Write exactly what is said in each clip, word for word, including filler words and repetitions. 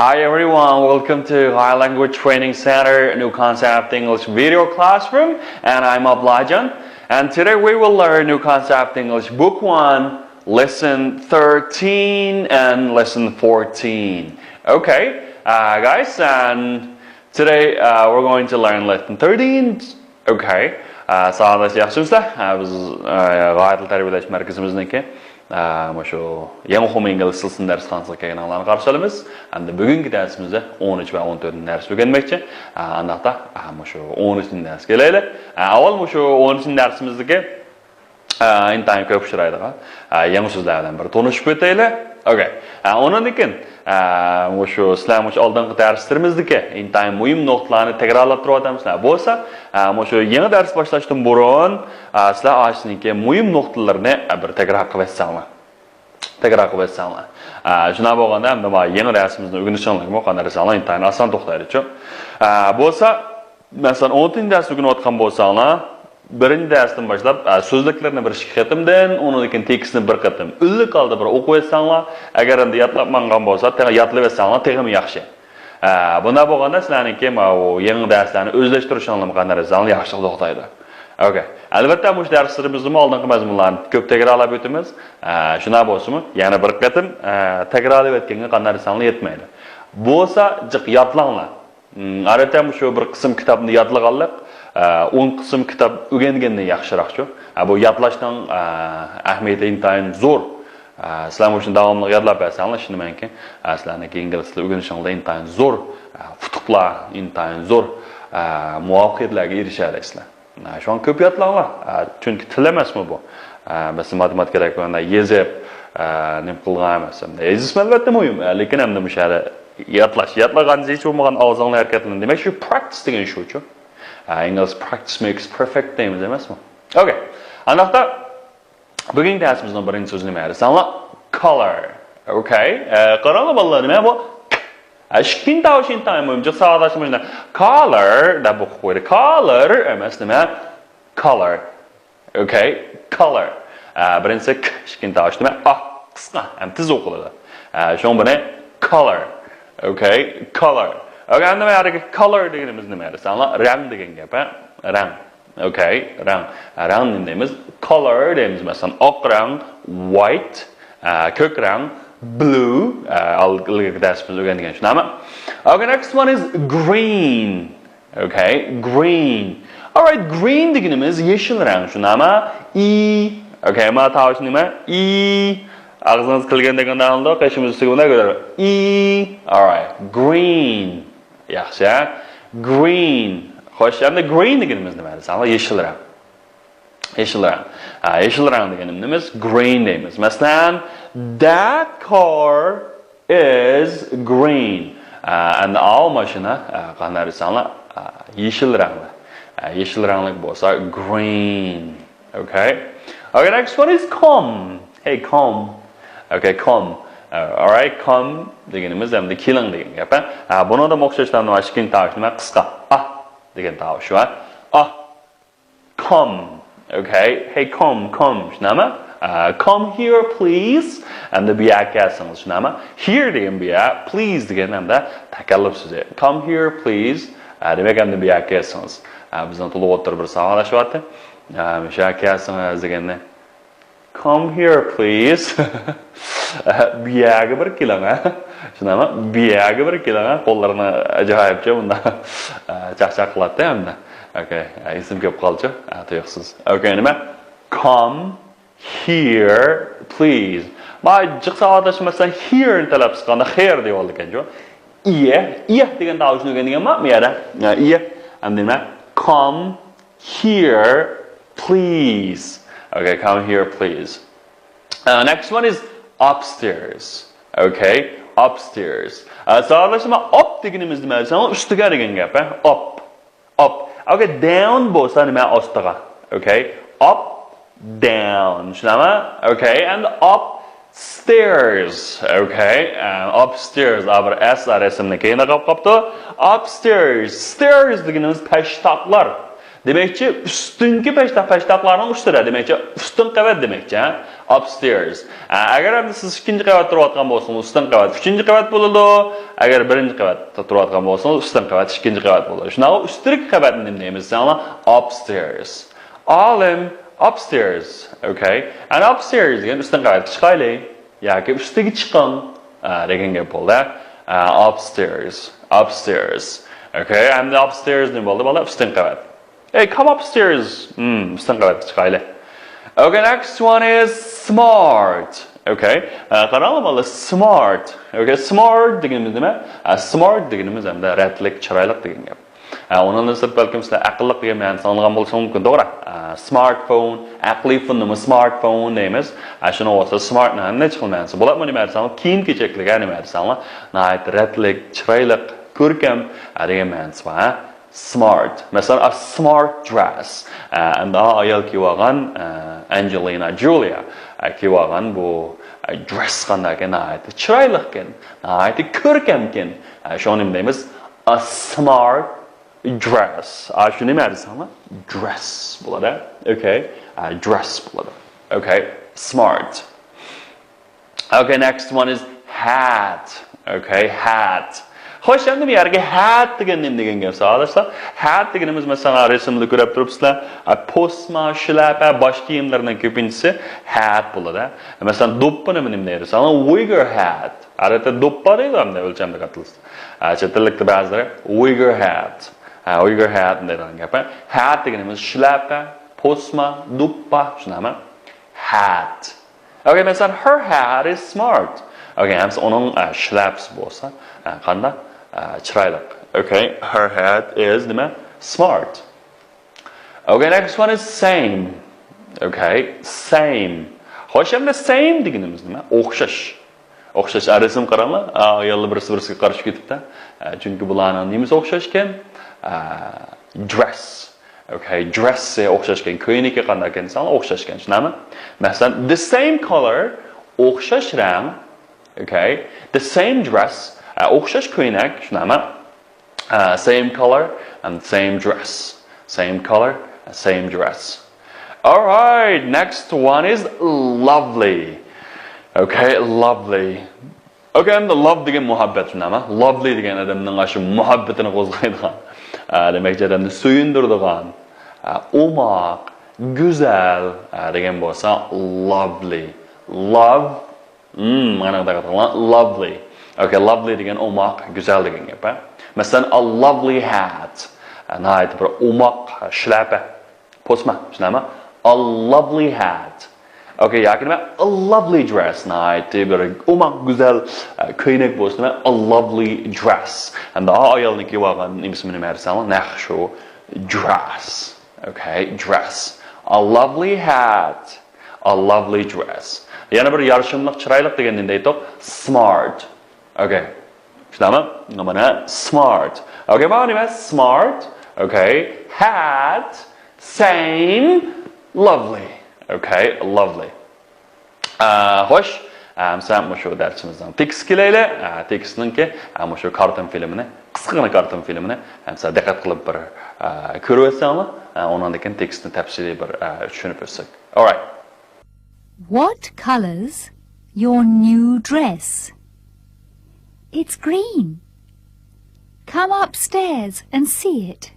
Hi everyone, welcome to High Language Training Center New Concept English Video Classroom, and I'm Ablajan. And today we will learn New Concept English Book one, Lesson thirteen and Lesson fourteen. Okay, uh, guys, and today uh, we're going to learn Lesson thirteen. Okay. ئە، ساغلام، ياخشىمۇسىلەر؟ ئە، بىز، ئە، غايە تىل تەربىيەلەش مەركىزىمىزنىڭكى، ئە، مۇشۇ يېڭى ئوقۇم ئىنگلىز تىلى دەرسخانىسىغا كەلگەنلەرنى قارشى ئالىمىز. ئەمدى بۈگۈنكى دەرسىمىزدە ئون ئۈچ ۋە ئون تۆتىنچى دەرس ئۆگەنمەكچى. ئە، ئانداقتا، ئە، مۇشۇ ئون ئۈچىنچى دەرسكە كېلەيلى. ئە، ئاۋۋال مۇشۇ ئون ئۈچىنچى دەرسىمىزدىكى ئە، ئىنتايىن كۆپ ئۇچرايدىغان، ئە، يېڭى سۆزلەر بىلەن بىر تونۇشۇپ ئۆتەيلى. ئوكەي. ئە، ئۇنىڭدىن كېيىن، ئە، مۇشۇ سىلەر مۇشۇ ئالدىنقى دەرسلىرىمىزدىكى ئىنتايىن مۇھىم نۇقتىلارنى تەكرارلاپ تۇرۇۋاتامسىلەر بولسا، ئە، مۇشۇ يېڭى دەرس باشلاشتىن بۇرۇن، ئە، سىلەر ئاشۇنىڭكى مۇھىم نۇقتىلىرىنى، ئە، بىر تەكرار قىلىۋەتسەڭلار. تەكرار قىلىۋەتسەڭلار. ئە، شۇنداق بولغاندا، ئەمدى مانا يېڭى دەرسىمىزنى ئۆگىنىشىڭلارمۇ قانداق دېسەڭلار، ئىنتايىن ئاسان توختايدىچۇ. ئە، بولسا، مەسىلەن، ئون تۆتىنچى دەرسنى ئۆگىنىۋاتقان بولساڭلار، بىرىنچى دەرستىن باشلاپ، ئە، سۆزلۈكلەرنى بىر ئىككى قېتىمدىن، ئۇنىڭدىن كېيىن تېكىستنى بىر قېتىم ئۈنلۈك ھالدا بىر ئوقۇۋەتسەڭلار، ئەگەر ئەمدى يادلاپ ماڭغان بولسا، تېخى يادلىۋەتسەڭلار تېخىمۇ ياخشى. ئە، بۇنداق بولغاندا سىلەرنىڭكى ماۋۇ يېڭى دەرسلەرنى ئۆزلەشتۈرۈشۈڭلارمۇ قانداق دېسەڭلار ياخشىلىق توختايدۇ. ئوكەي. ئەلۋەتتە، مۇشۇ دەرسلىرىمىزدىمۇ ئالدىنقى مەزمۇنلارنى كۆپ تەكرارلاپ ئۆتىمىز. ئە، شۇنداق بولسىمۇ، يەنە بىر قېتىم، ئە، تەكرارلاپ ئۆتكەنگە قانداق دېسەڭلار يەتمەيدۇ. بولسا جىق يادلاڭلار. ئادەتتە مۇشۇ بىر قىسىم كىتابنى يادلىغانلىق، ئە، ئون قىسىم كىتاب ئۆگەنگەندىن ياخشىراقچۇ. ئە، بۇ يادلاشنىڭ، ئە، ئەھمىيىتى ئىنتايىن زور. ئە، سىلەر مۇشۇنى داۋاملىق يادلاپ بەرسەڭلار، ئىشىنىمەنكى، ئە، سىلەرنىڭكى ئىنگلىز تىلى ئۆگىنىشىڭلار ئىنتايىن زور، ئە، ئۇتۇقلار، ئىنتايىن زور، ئە، مۇۋەپپەقىيەتلەرگە ئېرىشەلەيسىلەر. ئە، شۇڭا كۆپ يادلاڭلار. ئە، چۈنكى تىل ئەمەسمۇ بۇ. ئە، مەسىلەن، ماتېماتىكىدا كۆرگەندە يېزىپ، ئە، نېمە قىلغان ئەمەس. يېزىشمۇ ئەلۋەتتە مۇھىم. ئە، لېكىن ئەمدى مۇشۇ يەردە يادلاش. يادلىغاندا ھېچ بولمىغان ئاغزىڭلار ھەرىكەتلىنىدۇ. دېمەك، شۇ practice دېگەن شۇچۇ. ئە، ئىنگلىز practice makes perfect دەيمىز ئەمەسمۇ؟ ئوكەي. ئانداقتا بۈگۈنكى دەرسىمىزنىڭ بىرىنچى سۆزى نېمە دېسەڭلار؟ Color. ئوكەي. ئە، قاراڭلار بالىلار، نېمە بۇ؟ ئە، ئىككىنچى تاۋۇش ئىنتايىن مۇھىم. جىق ساۋاقداشلىرىمىز شۇنداق color دەپ ئوقۇپ قويدى. Color ئەمەس، نېمە؟ Color. ئوكەي، color. ئە، بىرىنچىسى ك، ئىككىنچى تاۋۇش نېمە؟ ئا، قىسقا ھەم تېز ئوقۇلىدۇ. ئە، شۇڭا بۇنى color. ئوكەي، color. ئوكەي، ئەمدى مانا يەردىكى color دېگىنىمىز نېمە دېسەڭلار؟ رەڭ دېگەن گەپ، ھە؟ رەڭ. ئوكەي، رەڭ. رەڭ نېمە دەيمىز؟ Color دەيمىز. مەسىلەن، ئاق رەڭ، white، ئە، كۆك رەڭ، blue، ئە، ئىلگىرىكى دەرسىمىزدە ئۆگەنگەن شۇنداقمۇ؟ Okay, next one is green. Okay, green. Alright, green دېگىنىمىز يېشىل رەڭ شۇنداقمۇ؟ E. Okay، مانا تاۋۇش نېمە؟ E. ئاغزىڭىز كۈلگەندەك ئاڭلىنىدۇ، قېشىمىز ئۈستىگە بۇنداق كۆتۈرۈپ. E. Alright, green. ياخشى. Green. خوش، ئەمدى green دېگىنىمىز نېمە دېسەڭلار؟ يېشىل رەڭ. يېشىل رەڭ. ھە، يېشىل رەڭ دېگىنىمىز green دەيمىز. مەسىلەن، that car is green. ھە، ئەمدى ئاۋۇ ماشىنا، ھە، قانداق دېسەڭلار، ھە، يېشىل رەڭلىك. ھە، يېشىل رەڭلىك بولسا green. Okay. Okay, next one is come. Hey, come. Okay, come. Alright, come دېگىنىمىز ئەمدى كېلىڭ دېگەن گەپ، ھە. ھە، بۇنىڭدا ئوخشاشلا ئىككىنچى تاۋۇش نېمە؟ قىسقا. ئا دېگەن تاۋۇش بار. ئا. Come. Okay. Hey, come, come. شۇنداقمۇ؟ ئا، come here, please. ئەمدى بۇ يەرگە كەلسىڭىز، شۇنداقمۇ؟ Here دېگەن بۇ يەر، please دېگەن ئەمدى تەكەللۇپ سۆزى. Come here, please. ئا، دېمەك، ئەمدى بۇ يەرگە كەلسىڭىز. ئا، بىزنىڭ تولۇق ئوتتۇرا بىر ساۋاقداش بارتى. ئا، مۇشۇ يەرگە كەلسىڭىز دېگەندە، Come here, please. بۇ يەرگە بىر كېلىڭ، ھە؟ شۇنداقمۇ؟ بۇ يەرگە بىر كېلىڭ، ھە؟ قوللىرىنى ئاجايىپچە بۇنداق چاقچاق قىلاتتى ئەمدى. Okay، ئېسىم كېلىپ قالدىچۇ، تۇيۇقسىز. Okay، نېمە؟ Come here, please. مانا جىق ساۋاقداش مەسىلەن here نى تەلەپپۇز قىلغاندا خېر دەۋالىدىكەنچۇ. ئىيە، ئىيە دېگەن تاۋۇشنى ئۆگەنگەنمۇ بۇ يەردە؟ ئىيە. ئەمدى نېمە؟ Come here, please. Okay, come here, please. Uh, next one is upstairs. Okay, upstairs. Uh, ساۋاقداشلار، up دېگىنىمىز نېمە دېسەڭ، ئۈستىگە دېگەن گەپ، ھە؟ Up. Up. Okay, down بولسا نېمە؟ ئاستىغا. Okay, up, down. شۇنداقمۇ؟ Okay, and up stairs. Okay, and upstairs. ئا، بىر S رەسىمنى كەينىگە قاپتۇ. Upstairs. Stairs دېگىنىمىز پەشتاقلار. دېمەكچى، ئۈستۈنكى پەشتاق، پەشتاقلارنىڭ ئۈستىدە. دېمەكچى، ئۈستۈن قەۋەت دېمەكچى. Upstairs. ئە، ئەگەر ئەمدى سىز ئىككىنچى قەۋەتتە تۇرۇۋاتقان بولسىڭىز، ئۈستۈن قەۋەت ئۈچىنچى قەۋەت بولىدۇ. ئەگەر بىرىنچى قەۋەتتە تۇرۇۋاتقان بولسىڭىز، ئۈستۈن قەۋەت ئىككىنچى قەۋەت بولىدۇ. شۇنداقلا ئۈستىدىكى قەۋەتنى نېمە دەيمىز دېسەڭلار؟ Upstairs. ئالىم، upstairs. Okay. And upstairs دېگەن ئۈستۈن قەۋەتكە چىقايلى ياكى ئۈستىگە چىقىڭ، ئە، دېگەن گەپ بولدى. ئە، upstairs. Upstairs. Okay. ئەمدى upstairs نېمە بولدى، بالىلار؟ ئۈستۈن قەۋەت. Hey, come upstairs. Hmm, ئۈستۈن قەۋەتكە چىقايلى. Okay, next one is smart. Okay. ئە، قاراڭلار، بالىلار، smart. Okay, smart دېگىنىمىز نېمە؟ ئە، smart دېگىنىمىز ھەمدە رەتلىك، چىرايلىق دېگەن گەپ. ئە، ئۇنىڭدىن سىرت بەلكىم سىلەر ئەقىللىق دېگەن مەنىسىنى ئاڭلىغان بولۇشىڭىز مۇمكىن، توغرا. ئە، smartphone، ئەقلىي فوننى smartphone دەيمىز. ئە، شۇنىڭ بولسا smart نى نەچچە خىل مەنىسى بولىدۇ، نېمە دېسەڭلار، كىيىم-كېچەكلىك، نېمە دېسەڭلار، ناھايىتى رەتلىك، چىرايلىق، كۆركەم، ئە، دېگەن مەنىسى بار، ھە؟ Smart. مەسىلەن، a smart dress. ئە، ئەمدى ئايال كىيىۋالغان، ئە، ئەنجېلىنا جولىيا، ئە، كىيىۋالغان بۇ، ئە، dress قانداقكەن، ناھايىتى چىرايلىقكەن، ناھايىتى كۆركەمكەن. ئە، شۇڭا نېمە دەيمىز؟ A smart dress. ئا، شۇ نېمە دېسەڭلار؟ Dress بولىدۇ. Okay. ئا، dress بولىدۇ. Okay. Smart. Okay, next one is hat. Okay, hat. خوش، ئەمدى بۇ يەرگە hat دېگەن نېمە دېگەن گەپ، ساۋاقداشلار؟ Hat دېگىنىمىز، مەسىلەن، رەسىمدە كۆرۈپ تۇرۇپسىلەر. ئا، پوسما، شىلەپە، باش كىيىملەرنىڭ كۆپىنچىسى hat بولىدۇ. مەسىلەن، دوپپىنى نېمە دەيدۇ؟ مەسىلەن، wigger hat. ئادەتتە دوپپا دەيدۇ، ئەمدى ئۆلچەملىك ئاتىلىسى. ئە، چەت ئەللىكتە بەزىلىرى wigger hat. ئە، wigger hat دەيدىغان گەپ. Hat دېگىنىمىز شىلەپە، پوسما، دوپپا، شۇنداقمۇ؟ Hat. Okay, مەسىلەن، her hat is smart. Okay, ئەمسە ئۇنىڭ، ئە، شىلەپىسى بولسا، ئە، قانداق؟ ئە، چىرايلىق. Okay, her hat is نېمە؟ Smart. Okay, next one is same. Okay, same. خوش، ئەمدى same دېگىنىمىز نېمە؟ ئوخشاش. ئوخشاش. ئا، رەسىم قاراڭلار. ئا، ئاياللار بىرسى بىرسىگە قارىشىپ كېتىپتۇ. ئە، چۈنكى بۇلارنىڭ نېمىسى ئوخشاشكەن؟ ئە، dress. Okay, dress ئى ئوخشاشكەن. كۆينىكى قانداقكەن دېسەڭلار، ئوخشاشكەن. شۇنداقمۇ؟ مەسىلەن، the same color، ئوخشاش رەڭ. Okay, the same dress، ئە، ئوخشاش كۆينەك. شۇنداقمۇ؟ Uh, same color and same dress. Same color and same dress. All right, next one is lovely. Okay, lovely. Okay, ئەمدى love دېگەن مۇھەببەت، شۇنداقمۇ؟ Lovely دېگەن ئادەمنىڭ ئاشۇ مۇھەببىتىنى قوزغايدىغان، ئە، دېمەكچى، ئادەمنى سۆيۈندۈرىدىغان، ئە، ئوماق، گۈزەل، ئە، دېگەن بولسا lovely. Love Hmm، مانا دىققەت قىلىڭلار، lovely. Okay, lovely دېگەن ئوماق، گۈزەل دېگەن گەپ، ھە؟ مەسىلەن، a lovely hat. ناھايىتى بىر ئوماق شىلەپە. پوسما، شۇنداقمۇ؟ A lovely hat. Okay, ياكى نېمە؟ A lovely dress. ناھايىتى بىر ئوماق، گۈزەل، ئە، كۆينەك بولسا نېمە؟ A lovely dress. ھەمدە ئا ئايالنىڭ كىيىۋالغان نېمىسى نېمە دېسەڭلار؟ نەق شۇ dress. Okay, dress. A lovely hat. A lovely dress. يەنە بىر يارىشىملىق، چىرايلىق دېگەندە نېمە دەيتتۇق؟ Smart. Okay. شۇنداقمۇ؟ مانا smart. Okay، مانا نېمە؟ Smart. Okay. Hat. Same. Lovely. Okay, lovely. ئە، خوش. ئەمسە مۇشۇ دەرسىمىزنىڭ تېكىستىگە كېلەيلى. ئە، تېكىستنىڭكى، ئە، مۇشۇ كارتون فىلىمىنى، قىسقىغىنا كارتون فىلىمىنى، ئەمسە دىققەت قىلىپ بىر، ئە، كۆرۈۋەتسەڭلار، ئە، ئۇنىڭدىن كېيىن تېكىستنى تەپسىلىي بىر، ئە، چۈشىنىپ ئۆتسەك. All right. What color's your new dress? It's green. Come upstairs and see it.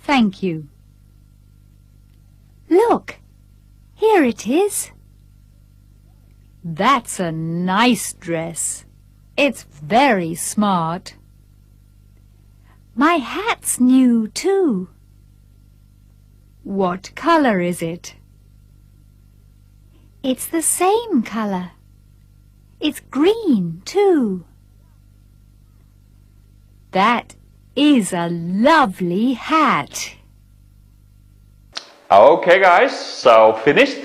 Thank you. Look, here it is. That's a nice dress. It's very smart. My hat's new too. What color is it? It's the same color. It's green too. That is a lovely hat. Okay, guys, so finished.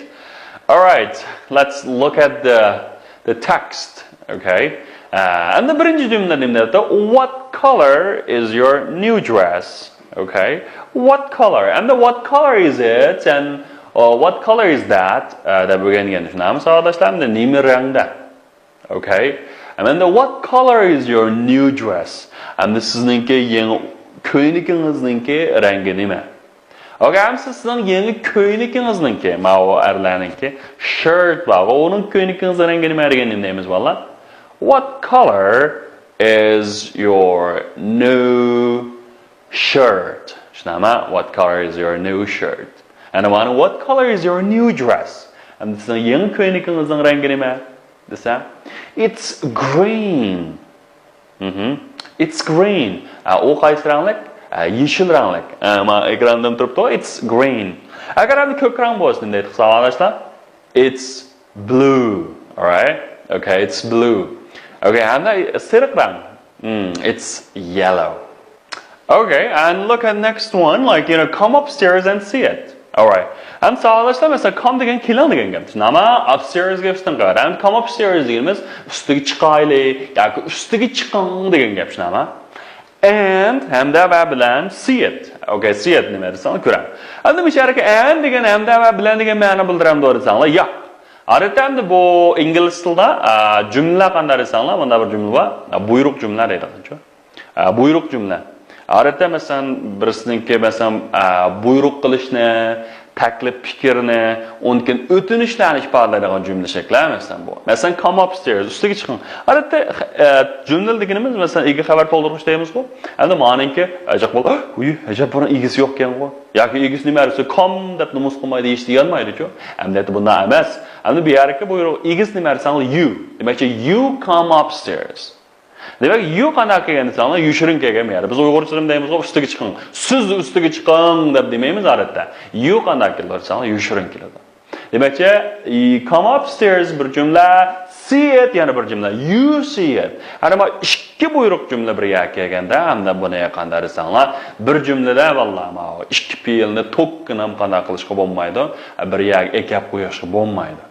All right, let's look at the, the text. Okay. Uh, and the birinchi jumla nima deyapti? What color is your new dress? Okay. What color? And the what color is it? And uh, what color is that? Uh, deb o'rgangan. Shunami, savodoshlarim? Nima rangda? Okay. And then the what color is your new dress? And this is sizningki yangi ko'ynikingizningki rangi nima? ئوكەي، ئەمسە سىزنىڭ يېڭى كۆينىكىڭىزنىڭكى، ماۋۇ ئەرلەرنىڭكى شىرت بار. ئۇنىڭ كۆينىكىڭىزنىڭ رەڭگى نېمە دېگەن نېمە دەيمىز بالىلار؟ What color is your new shirt? شۇنداقمۇ؟ What color is your new shirt? And one, what color is your new dress? ئەمدى سىزنىڭ يېڭى كۆينىكىڭىزنىڭ رەڭگى نېمە دېسە، it's green. مهم. It's green. ئە، ئۇ قايسى رەڭلىك؟ ئە، يېشىل رەڭلىك. ئە، ما ئېكراندا تۇرۇپتۇ، it's green. ئەگەر ئەمدى كۆك رەڭ بولسا نېمە دەيدۇ ساۋاقداشلار؟ It's blue. Alright? Okay, it's blue. Okay, ھەمدە سېرىق رەڭ. Hmm, it's yellow. Okay, and look at next one, like, you know, come upstairs and see it. Alright. ئەمدى ساۋاقداشلار، مەسىلەن، come دېگەن كېلىڭ دېگەن گەپ. شۇنداقمۇ؟ Upstairs گەپ ئۈستۈن قارايدۇ. ئەمدى come upstairs دېگىنىمىز ئۈستىگە چىقايلى ياكى ئۈستىگە چىقىڭ دېگەن گەپ، شۇنداقمۇ؟ And ھەمدە ۋە بىلەن see it. Okay, see it نېمە دېسەڭلار كۆرەڭ. ئەمدى مۇشۇ يەردىكى and دېگەن ھەمدە ۋە بىلەن دېگەن مەنە بىلدۈرەمدۇ دېسەڭلار، ياق. ئادەتتە ئەمدى بۇ ئىنگلىز تىلىدا، ئە، جۈملە قانداق دېسەڭلار، مۇنداق بىر جۈملە بار. ئە، بۇيرۇق جۈملە دەيدىغانچۇ. ئە، بۇيرۇق جۈملە. ئادەتتە، مەسىلەن، بىرسىنىڭكى، مەسىلەن، ئە، بۇيرۇق قىلىشنى، تەكلىپ پىكىرنى، ئۇنىڭدىن كېيىن ئۆتۈنۈشلەرنى ئىپادىلەيدىغان جۈملە شەكلى، مەسىلەن، بۇ. مەسىلەن، come upstairs، ئۈستىگە چىقىڭ. ئادەتتە، ئە، جۈملە دېگىنىمىز، مەسىلەن، ئىگە خەۋەر تولدۇرغۇچ دەيمىزغۇ. ئەمدى مانىڭكى، ئەجەب بول، ئۇي، ئەجەب بۇنىڭ ئىگىسى يوقكەنغۇ. ياكى ئىگىسى نېمە دېسە، come دەپ نومۇس قىلمايدۇ، ھېچ دېيەلمەيدىچۇ. ئەمدى بۇنداق ئەمەس. ئەمدى بۇ يەردىكى بۇيرۇق، ئىگىسى نېمە دېسەڭ، you. دېمەكچى، you come upstairs. دېمەك، you قانداق كەلگەن دېسەڭلار، يوشۇرۇن كەلگەن بۇ يەردە. بىز ئۇيغۇرچىدا نېمە دەيمىزغۇ، ئۈستىگە چىقىڭ. سىز ئۈستىگە چىقىڭ دەپ دېمەيمىز ئادەتتە. You قانداق كېلىدۇ دېسەڭلار، يوشۇرۇن كېلىدۇ. دېمەكچى، come upstairs بىر جۈملە، see it يەنە بىر جۈملە، you see it. ئەنە ما ئىككى بۇيرۇق جۈملە بىر يەرگە كەلگەندە، ئەمدى بۇنى قانداق دېسەڭلار، بىر جۈملىدە، ۋاللا، ماۋۇ ئىككى پېئىلنى توككىنام قانداق قىلىشقا بولمايدۇ، بىر يەرگە ئەكەپ قويۇشقا بولمايدۇ.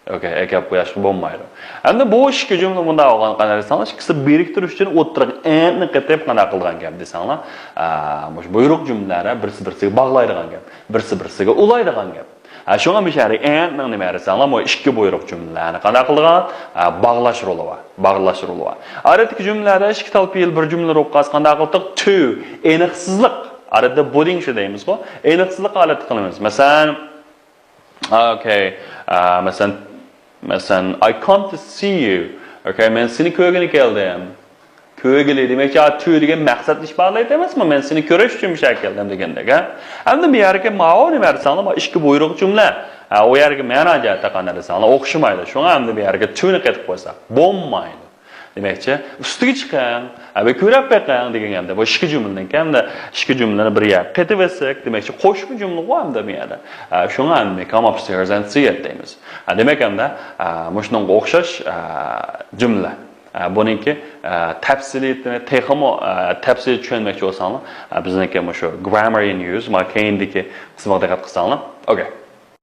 ئوكەي، ئەكەپ قويۇشقا بولمايدۇ. ئەمدى بۇ ئىككى جۈملە بۇنداق بولغان قانداق دېسەڭلار، ئىككىسى بىرىكتۈرۈش ئۈچۈن ئوتتۇرىغا and نى قېتىپ قانداق قىلىدىغان گەپ دېسەڭلار، ئا، مۇشۇ بۇيرۇق جۈملىلەر بىرسى بىرسىگە باغلايدىغان گەپ، بىرسى بىرسىگە ئۇلايدىغان گەپ. ھە، شۇڭا مۇشۇ يەردە and نىڭ نېمە دېسەڭلار، بۇ ئىككى بۇيرۇق جۈملىلەرنى قانداق قىلىدىغان؟ ھە، باغلاش رولى بار. باغلاش رولى بار. ئادەتتىكى جۈملىلەردە ئىككى تال پېئىل بىر جۈملە بولۇپ قالسا قانداق قىلدۇق؟ To، ئېنىقسىزلىق. ئادەتتە بۇدىڭ شۇ دەيمىزغۇ. ئېنىقسىزلىق ھالەتتە قىلىمىز. مەسىلەن، ئوكەي، ئا، مەسىلەن، مەسىلەن، I come to see you. ئوكەي، مەن سېنى كۆرگىلى كەلدىم. كۆرگىلى دېمەكچى، ئا، to دېگەن مەقسەتنى ئىپادىلەيدۇ ئەمەسمۇ؟ مەن سېنى كۆرۈش ئۈچۈن بۇ يەرگە كەلدىم دېگەندەك، ھە؟ ئەمدى بۇ يەردىكى ماۋۇ نېمە دېسەڭلار، ما ئىككى بۇيرۇق جۈملە. ھە، ئۇ يەرگە مەنا جەھەتتە قانداق دېسەڭلار، ئوخشىمايدۇ. شۇڭا ئەمدى بۇ يەرگە to نى قېتىپ قويساق بولمايدۇ. دېمەكچى، ئۈستىگە چىقىڭ، ھە، بىر كۆرۈپ بېقىڭ دېگەن گەپتە. بۇ ئىككى جۈملىنىڭكى ھەمدە ئىككى جۈملىنى بىر يەرگە قېتىۋەتسەك، دېمەكچى، قوشما جۈملىغۇ ئەمدى بۇ يەردە. ھە، شۇڭا ئەمدى come upstairs and see it دەيمىز. ھە، دېمەك ئەمدى، ھە، مۇشۇنىڭغا ئوخشاش، ھە، جۈملە. ئە، بۇنىڭكى، ئە، تەپسىلىيىتىنى تېخىمۇ، ئە، تەپسىلىي چۈشەنمەكچى بولساڭلار، ئە، بىزنىڭكى مۇشۇ Grammar in Use، مانا كەينىدىكى قىسمىغا دىققەت قىلساڭلار. ئوكەي.